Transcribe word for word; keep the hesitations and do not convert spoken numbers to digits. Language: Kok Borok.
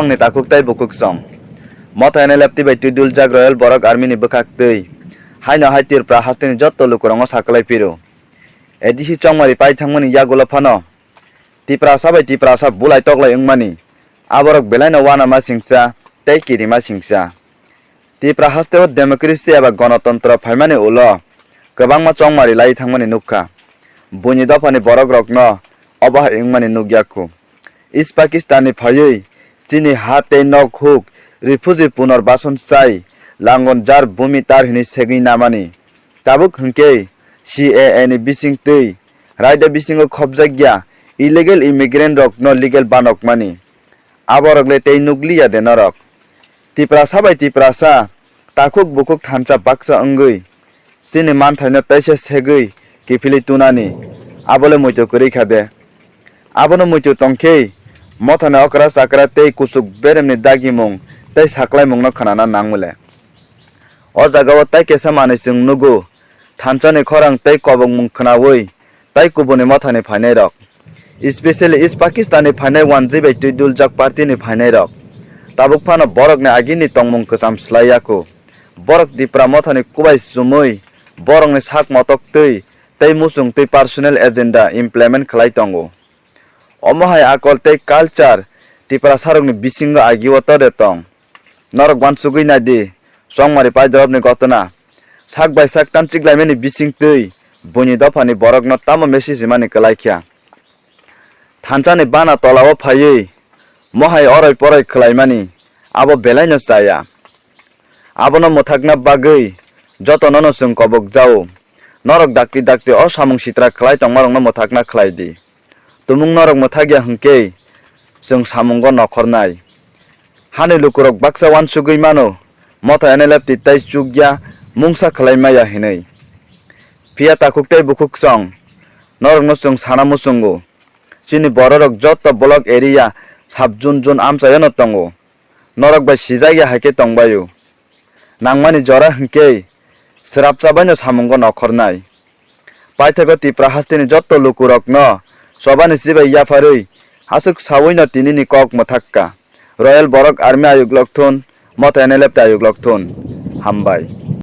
Chongni takhuk tei bukhuk chong. Motha N L F T bai twiduljak Royal Borok Army ni bwkhak twi. Haino hai Tripura hasteni jotto lukurokno saklai phiro. A D C chongmari pai thangmani yagulo phano Tiprasa bai Tiprasa bulai toklai wngmani. Aborok belaino uanama singsa tei kirima singsa. Tipra hasteo democracy eba gonotontro phaimani ulo kwbangma chongmari lai thangmani nukha. Buini dophani borokrokno obo hai wngmani nukya khu. East Pakistan ni phaiwi chini ha tei nok huk refugee punorbason chai Langon Jar Bhumi Tar hinwi segwi namani. Tabuk hwnkhe C A A ni bisingtwi raida bisingo khopjakya illegal immigrant rokno legal banokmani. Aborok le tei nukliya de norok. Tiprasa bai Tiprasa, takhuk bukhuk thansa baksa wngwi, chini manthaino teisa segwi kiphilwi tunani, abo le muitu kwrwi kha de. Abono muitu tongkhe, mothani okra chakra tei kuchuk beremni dagimung tei saklaimungno khnana nangmole. O jagao tai kesa manwi chwng nugo, thansani khorang tei kobokmung khnaui, tai kubuni mothani phainairok, especially East Pakistan ni phainai wanjwi bai twiduljak party ni phainairok. Tabuk phano borokni agini tongmung kwcham slai yaku. Borok Tipra mothani kubai chumui, borokni sak motok twi tei muchung twi personal agenda implement khlai tongo. Omo hai akol tei culture Tiprasarokni bisingo agio tode tong. Norok uansugwi nai di, chongmari paidorobni gotona. Sak bai sak tamchiklaimani bising twi buini dophani borokno tamo message rimani kwlai kha. Thansani bana tolao phaiwi mohai oroi poroi khlaimani abo belaino chaya. Abono mwthakna bagwi jotonono chwng kobok jao. Norok dakti dakti o samung sitra khlai tongmarokno mwthakna khlai di. Tumung norok mwthakya hwnkhe chwng samungo nokhornai. Hani lukurok baksa uansugwi mano, motha N L F T tei chukya mungsa khlai maya hinwi. Phiya takhuk tei bukhuk chong, norokno chwng sana muchungo. Chini bororok jotto block area sub zone zone amchaiono tongo. Norok bai sijak ya hai khe tong bai-o. Nangmani jora hwnkhe swrapsa baino samungo nokhornai. Paithago Tipra hasteni jotto lukurokno chobani chibai yapharwi aswk sawino tinini kok mwthakka. Royal Borok Army ayuklok thun, motha N L F T ayuklok thun. Hambai.